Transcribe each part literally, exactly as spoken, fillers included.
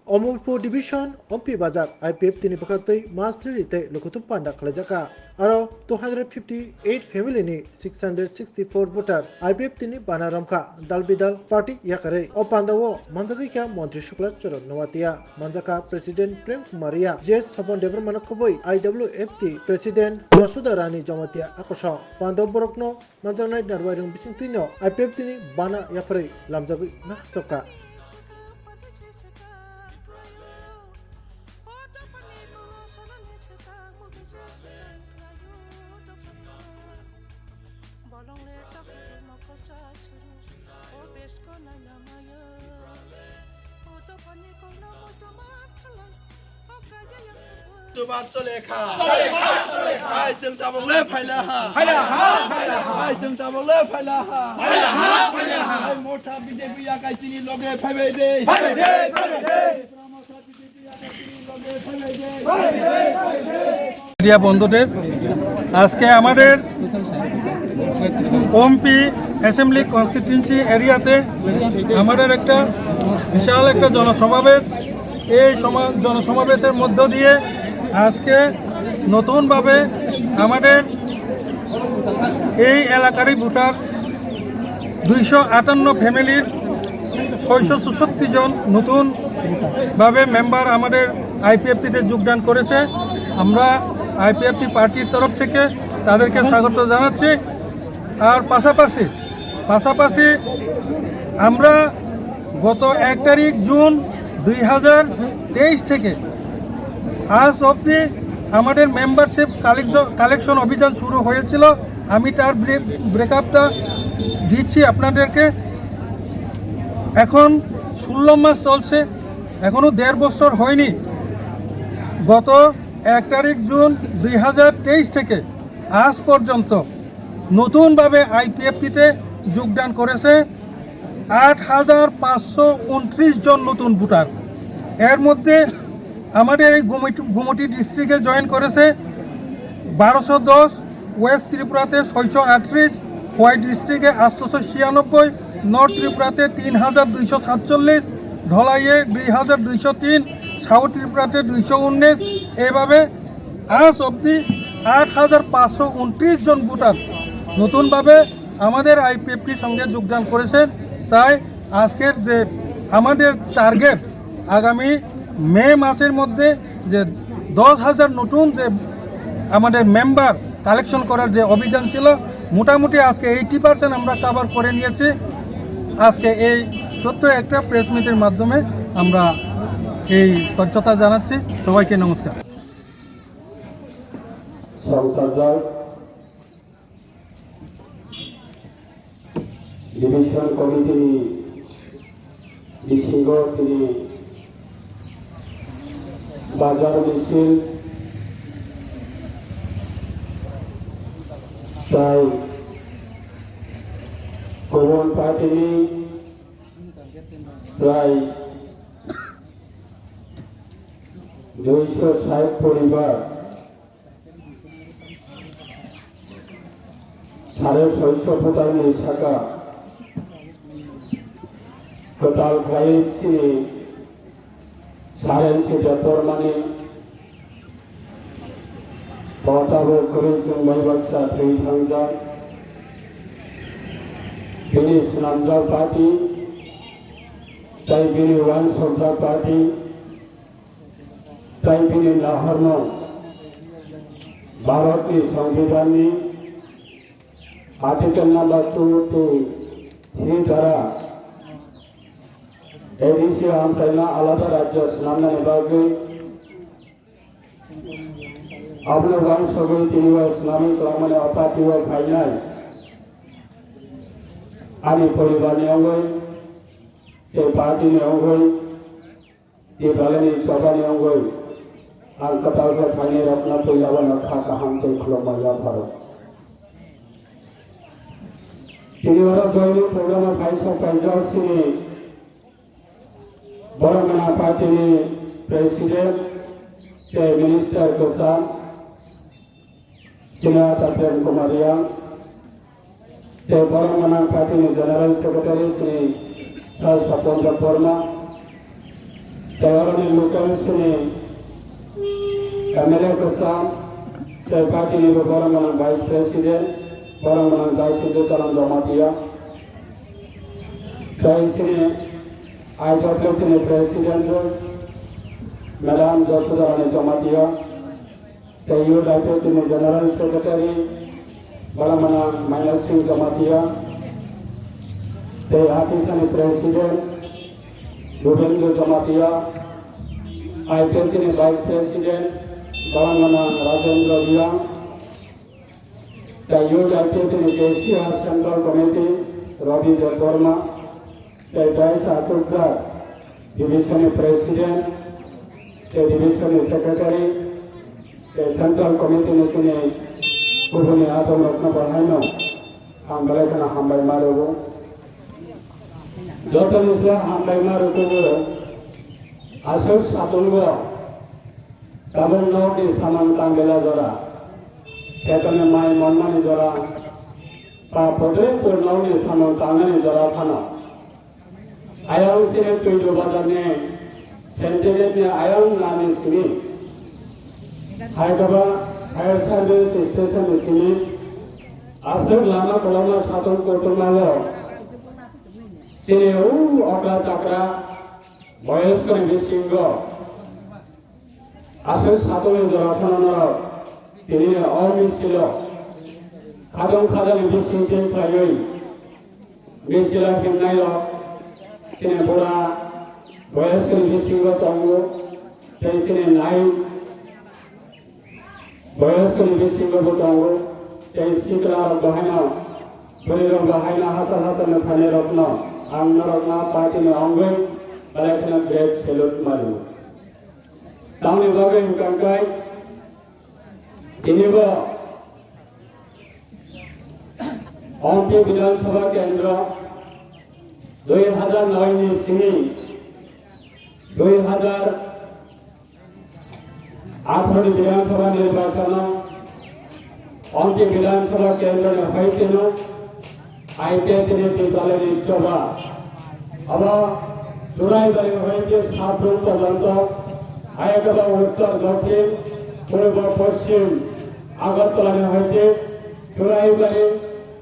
Omorpur Division, Ompi Bazar, I P F T ni bwkhaktwi mass rally tei lukuthum panda khlaijakha. Aro two hundred fifty-eight family ni six hundred sixty-four voters I P F T ni bana romkha, dal bidal party yakarwi. O pandao manjagwi kha Montri Shukla Charan Noatia, manjakha President Prem Kumar Riya, J S Sopon Debbarma no khobwi I W F T President Yashoda Rani Jamatia akoso. Pandao borokno manjaknai narwai rwng bisingtwino I P F T ni bana yapharwi lamjagwi nahachokha. Chubar chole kha. Hai chwng tabuk le phaila ha. Phaila ha, phaila ha. Hai chwng tabuk le phaila ha. Phaila ha, phaila ha. Hai motha B J P yakai chini loge phaibai de. Phaibai de, phaibai de. Media বন্ধুদের, আজকে আমাদের ওমপি assembly constituency এরিয়াতে আমাদের একটা বিশাল একটা জনসমাবেশ। এই সমা-, জনসমাবেশের মধ্য দিয়ে আজকে নতুনভাবে আমাদের এই এলাকারই ভোটার দুইশো আটান্ন ফ্যামিলির ছয়শো চৌষট্টি জন নতুনভাবে মেম্বার আমাদের আইপিএফটিতে যোগদান করেছে। আমরা আইপিএফটি পার্টির তরফ থেকে তাদেরকে স্বাগত জানাচ্ছি। আর পাশাপাশি, পাশাপাশি আমরা গত এক তারিখ জুন দুই হাজার তেইশ থেকে আজ অবধি আমাদের মেম্বারশিপ কালেকজ-, কালেকশন অভিযান শুরু হয়েছিল। আমি তার ব্রে-, ব্রেকআপটা দিচ্ছি আপনাদেরকে। এখন ষোলো মাস চলছে, এখনও দেড় বছর হয়নি। গত এক তারিখ জুন দুই হাজার তেইশ থেকে আজ পর্যন্ত নতুনভাবে আইপিএফটিতে যোগদান করেছে আট হাজার পাঁচশো ঊনত্রিশ জন নতুন ভোটার। এর মধ্যে আমাদের এই গুমটি, গুমটি ডিস্ট্রিক্টে জয়েন করেছে বারোশো দশ, ওয়েস্ট ত্রিপুরাতে ছয়শো আটত্রিশ, খোয়াই ডিস্ট্রিক্টে আটশোশো ছিয়ানব্বই, নর্থ ত্রিপুরাতে তিন হাজার দুইশো সাতচল্লিশ, ধলাইয়ে দুই হাজার দুইশো তিন, সাউথ ত্রিপুরাতে দুইশো উনিশ। এভাবে আজ অবধি আট হাজার পাঁচশো ঊনত্রিশ জন ভোটার নতুনভাবে আমাদের আইপিএফটির সঙ্গে যোগদান করেছেন। তাই আজকের যে আমাদের টার্গেট, আগামী মে মাসের মধ্যে যে দশ হাজার নতুন যে আমাদের মেম্বার কালেকশন করার যে অভিযান ছিল, মোটামুটি আজকে এইটি পার্সেন্ট আমরা কভার করে নিয়েছি। আজকে এই ছোট্ট একটা প্রেস মিটের মাধ্যমে আমরা এই তথ্যটা জানাচ্ছি। সবাইকে নমস্কার। Songchajak Division Committee ni bisingo tini bazar misil tai kubun party ni prai duiso sait poribar sare soiso voter ni saka kwtal khlai chini Saren Sitya Tormani pota bo kwrwi chwng bai baksa thwi thangjak. Bini swnamjak party tei bini uansukjak party tei bini nahorno Bharatni Songbidanni Article number two tei three dara A D C hamsaino alada rajyo swnamnani bagwi abono uansugwi tini o swnamwi kwlangmani o party o phainai ani poribarni wngwi tei party ni wngwi Tipralani chobani wngwi ang kwtal khe phainairokno puila uaino kha kaham tei khulumma yapharo. Tini oro joining program o phai sok paijak chini borok gwnang party ni president tei minister kwcham Chini ata Prem Kumar Riang, tei borok gwnang party ni General Secretary chini Sir Sapondra Porma, Tei aroni local sini M L A kwcham, tei party ni bo borok gwnang Vice President, borok gwnang Daisuddo Charan Jamatia, tei sini I W P ni President, Madam Josodharani Jamatia, tei Youth I P F T ni General Secretary, borok gwnang Maina Singh Jamatia, tei Atisani President, Bhupendra Jamatia, I P F T ni Vice President, borok gwnang Rajendra Reang, tei Youth I P F T ni K C R Central Committee, Ravi Debbarma, tei Daisa Tukjak, Division ni President, tei Division ni Secretary, tei Central Committee ni sini kubuni atom rokno bo haino ang belai kheno hambai ma rwo. Joto ni sle hambai ma rwo kubo aswk satung bo tabuk nok ni samung tang bela jora, khetoni mai monmani jora, ba photo pur nok ni samung tangnani jora phano. Ayang sini Tuidu Bazar ni Centenary ni ayang nani sini. Hai kaba fire service station ni sini. Aswk lama koloma satung kutung mago. Sini u okra chakra boyes kani bisingo. Aswk satokni jora phano norok tini o misilo khadong khadani bisingtwi khlaiwi misilo himnairok chini bura boyoskni bisingo tongo, tei chini nai boyoskni bisingo bo tongo, tei siklarok bahaino bwrwirok bahaino hachal hachalni phainairokno ang norokno partyni ongwi belai kheno great salute mari. Tamni bagwi hwnkha khe tinibo Ompi Bidhan Sabha Kendro dui hazar noi ni simi dui hazar atharo ni Bidhan Sabha nirbachano Ompi Bidhan Sabha Kendro ni hoiteno I P F T ni Tipralani choba. Abo Churaibari hoite Sabrum porjonto, ayakaba uttor dokhin, purbo poschim, Agartala ni hoite Churaibari,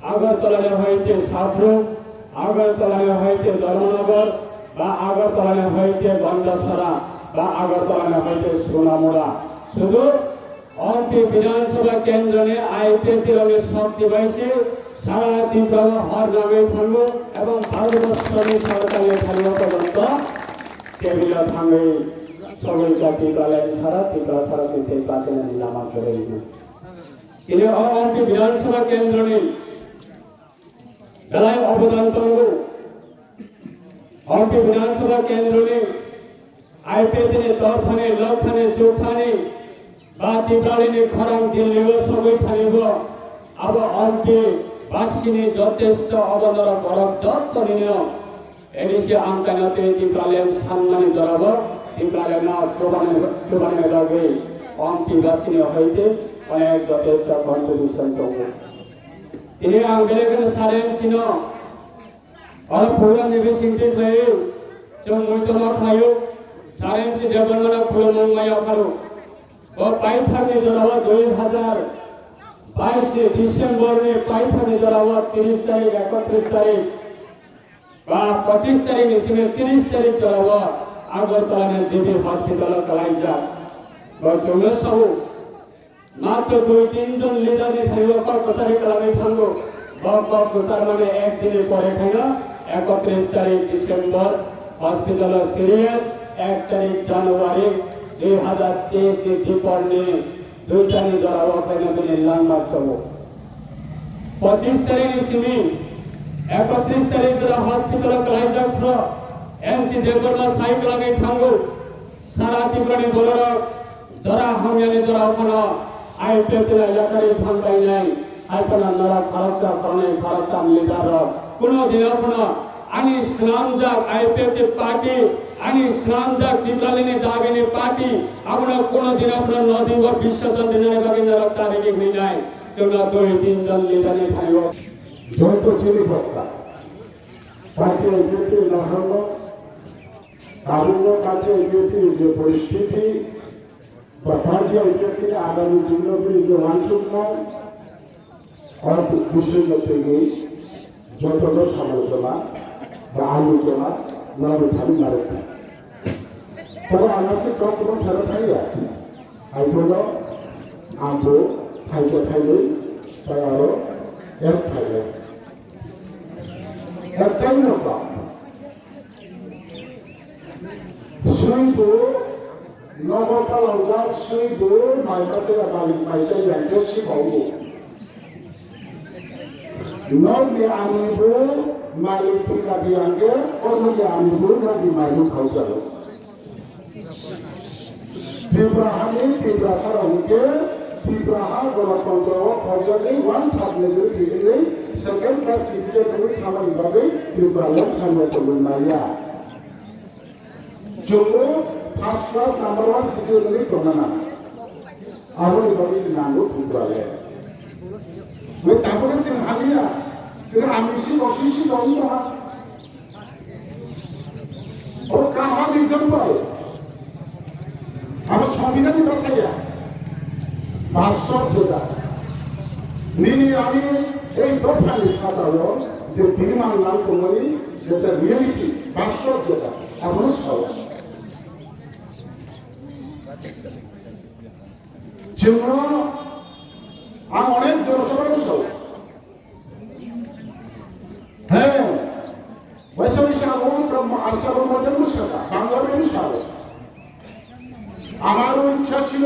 Agartala ni hoite Sabrum, Agartala ni hoite Dharmanagar, ba Agartala ni hoite Gandasara, ba Agartala ni hoite Sonamura. Sudu Ompi Bidhan Sabha Kendro ni I P F T rokni shokti bai se sara Tripura o hor nangwi thango ebong Bharat borshoni sartangni thani o porjonto table o thangwi sogwi jati balai sara Tripura sara twi tei bachinani lama kwrwi. Tini o Ompi Bidhan Sabha Kendro ni belai obodan tongo. Ompi Bidhan Sabha Kendro ni I P F T ni torthani, lokthani, chukthani ba Tipralini khorang Delhi o sogwi thani bo abo Ompi basini jotesto obodan borok jotto nino A D C amchaino tei Tipraland sanmani jorabo Tipraland no chubani, chubani bagwi Ompi basini hoite onek jotesto contribution tongo. Tini ang belai kheno saren sino. Oro program ni bisingtwi khlaiwi chwng muitorma khlaio, Sarensi Debbarmano khulumung maya pharo. Bo paithakni jorao dui hazar bais ni December ni paithakni jorao tris tarik, ekotris tarik ba pochis tarik ni simi tris tarik jorao Agartala ni G B hospital o kalaijak. Bo chwngno sao. Matro dui tin jon leader ni thani o kok kwchari kwlangwi thango. Bo kok kwchar mani ek din ni pore khaino ekotris tarik December hospital o serious, ek tarik January dui hazar teis ni dipor ni dui ta ni jora o khaino bini langma chobo. Pochis tarik ni simi ekotris tarik jora hospital o kwlaijak phro M C Debbarma sai kwlangwi thango. Sara Tripura ni bororok jora hamyani jora ophano I P F T ni yakari thang painai, hai phano norok khoroksa khoroknwi khoroktham leader rok kuno dino phano ani swnamjak I P F T party, ani swnamjak Tipralini dabini party, abono kuno dino phano nodi o bisorjon rinani bagwi norok ta ready hwnwi nai. Chwngno dui tin jon leader ni thani o. Joto chini bokta party M P F T ni naharno Tabuk o party I P F T ni je poristiti ba party I P F T ni agami dino bini je wansukmung, o bising no twiwi jotono samajona ba aluchona norok thani narwkha. Tei ang aswk kok kwbang sana thangya. Haiphano ang bo thaisa thainwi tei aro ek thainwi. Ektai no kok. Swibo nogo palaujak, swibo mai machaya malik mai chaya hwnkhe sibago. Nokni amibo malik thwikha di hwnkhe, o nokni amibo nokni maibo khaujago. Tripura hani Tiprasa rok hwnkhe Tripura ha Ganatantro o khorjagwi one third majority wngwi second class citizen wngwi thamani bagwi Tripura land hamya tongwi maya. Chwngno first class number one citizen wngwi tongna nang. Aboni bagwi se nango Tripura land. Bai tabukhe chwng hamya, chwng amisi osisi tongwi tongha. O kaham example. Abo Songbidanni bwsaya. Bastob jeta. Nini ani ei dophani sakao je biriman lang tongmani jeta reality, bastob jeta. Abono sao. Chwngno ang onek jonosabhao sao. হ্যাঁ, বৈশাখী শ্রাবণ আস্তাবর মধ্যে উৎসব, বাংলা উৎসব। আমারও ইচ্ছা ছিল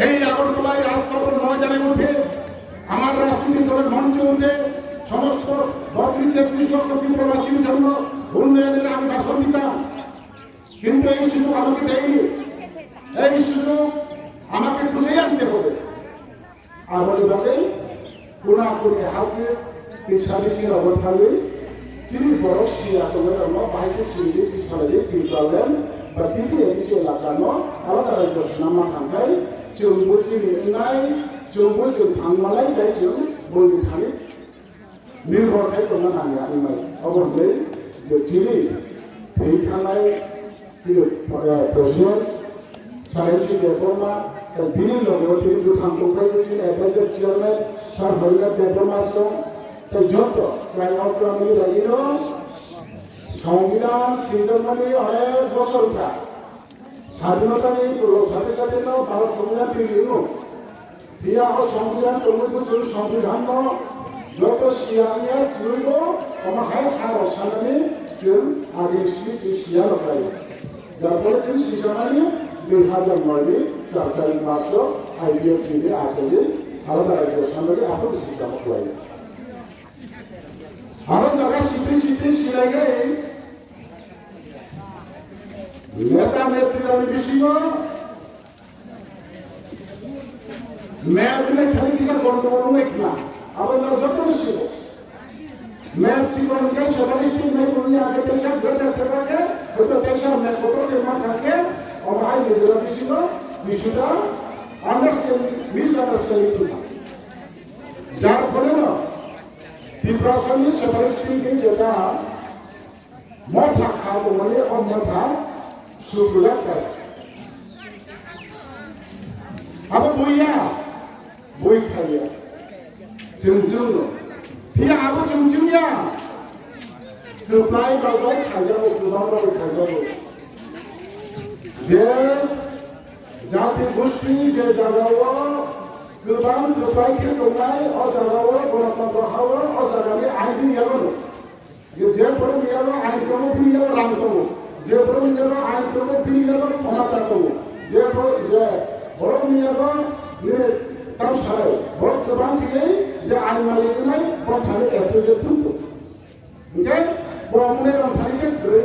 এই আগরতলায় রাজভবন ময়দানে উঠে, আমার রাজনৈতিক দলের মঞ্চে উঠে সমস্ত বত্রিশ তেত্রিশ লক্ষ ত্রিপুরাবাসীর জন্য উন্নয়নের আমি ভাষণ দিতাম। কিন্তু এই সুযোগ আমাকে দেয়নি। এই সুযোগ আমাকে খুঁজেই আনতে হবে। Aboni bagwi kuna kuni hachi tei sadi sira bo thangwi chini borok siya tongwi rokno bahai khe sindi tei salaiwi Tipraland ba T T A D C elakano alada raijyo swnamma thangkhai chwngbo chini wngnai, chwngbo chwng thangmanai tei chwng boni thani nirbhor khai tongna nangya wngmani. Obo hwnwi je chini thwi thangnai chini, eh, President Saransi Debbarma, tei bini logo chini bwthang tongphai chini Advisor Chairman Sir Harinath Debbarma song, tei joto chwrai okra mili ragino Songbidan swijak mani onek bosor wngkha. Sadinotani ulo sate sate no Bharat Songbidan twi ringo. Phiya o Songbidan tongwi bo chwng Songbidan no joto siya wngya swiwi bo omo hai ha rw sanani chwng age swi chwng siya rw khlai. Jar phole chwng sisanani dui hazar noi ni char tarik March o I P F T ni achaiwi alada raijyo sanani aphuru sisamo khlai. Aro jaga site site silaiwi neta netrirokni bisingo Map ni thani kisa gondogol wngwi khna, abo no joto no sibo. Map chikon hwnkhe seventy state map wngya, hwnkhe teisa greater Tripura khe, hwnkhe teisa map kotor khe ma thang khe, omo hai Mizoram bisingo bisuda understanding, misunderstanding wngkha. Jar phole no Tiprasani seventy state ni jeta Motha kha tongmani o motha sutulak bai. Abo buiya, bui khaiya. Chwng chwngno. Phiya abo chwng chwngya. Kwplai bagbai khaijago, kwbang bagbai khaijago. Je jati gusti je jagao kwbang kwplai khe tongnai, o jagao Ganatantro hao, o jagani ain ni yago. Je borok ni yago ain tongo, bini yago rang tongo. Je borok ni yago ain tongo, bini yago khomata tongo. Je borok, je borok ni yago nini tam sarai. Borok kwbang khe je ain malik wngnai, bo thani appreciate thung tongo. Hwnkhe bo omonai rang thani khe kwrwi.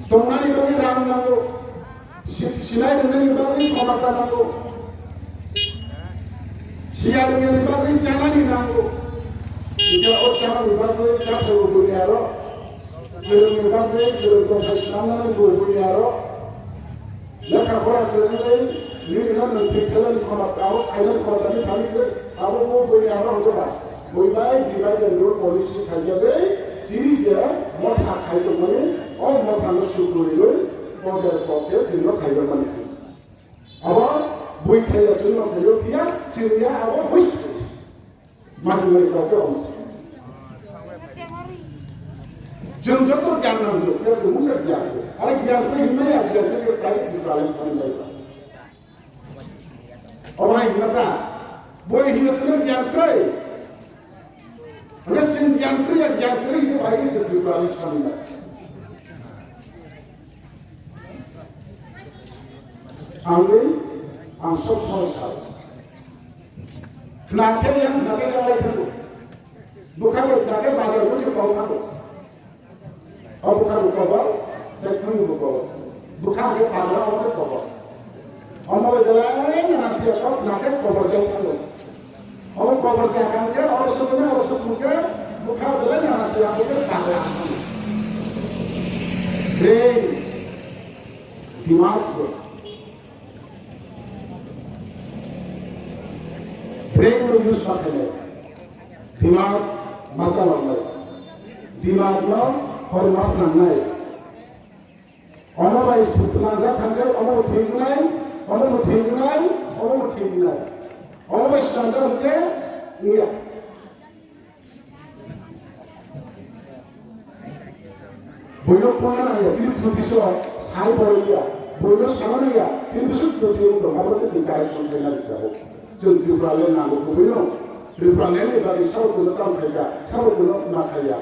Tongnani bagwi rang nango. Si-, sinai rwnani bagwi khomata nango. Siya rwnani bagwi chanani nango. Hwnkhe o chanani bagwi chathai bo buni aro. Kwrwngni bagwi kwrwng tongthai swnamnani bo buni aro. Lekha pora kwrwngwi nini no nwng thik khlai khoma, abo khainani khoma tani thani khe abo bo bini aro hwnkhe ba bui bai divide and rule policy khaijagwi Chini je motha khaijak mani, o motha no sukrui rwi, o je kok je chini no khaijak mani. Abo bui khaiya chini no khaiyo phiya, chini ya abo bui khaiyo. Mani mani kok je om. Chwng joto gyan nang jo, ya chwng mungsa gyan. Are gyan ko hinma ya, gyan ko kaya kaya kaya kaya. Omo hai hwnba ta, boi hiyo chwngno gyan kwrwi. Hwnkhe chwng gyan kwrwi ya gyan kwrwi hwnwi bai khe chwng Tripura ni sanwi nai. Ang bai, ang sob somoi sao. Khna khe yang, khna khe yang lai thango. Bwkha bai khna khe bazar bai khe kok thango. O bwkha bo kobor, tei thani bo kobor. Bwkha hwnkhe pajra, omo khe kobor. Omo bai belai nana tiya kok khna khe kobor jai thango. Omo kobor cha kha hwnkhe, oro sokoni, oro sokoni khe, bwkha belai nana tiya kok khe pajra thango. Brain, dimag se. Brain no use ma khainai. Dimag ma chaloknai. Dimag no hor ma phnangnai. Omo bai phnangjak thangkhe omo bo thik wngnai, omo bo thik wngnai, omo bo thik wngnai. Omo bai swnamjak hwnkhe wngya. Boino ponna nangya, chini throtiso sai borokya, boino sana nangya, chini bisu throti wngtong, abo se chini direction khaina rikha. Chwng Tripura land nango, boino Tripura land ni bagwi sabo kuno tamo khaika, sabo kuno ma khaiya,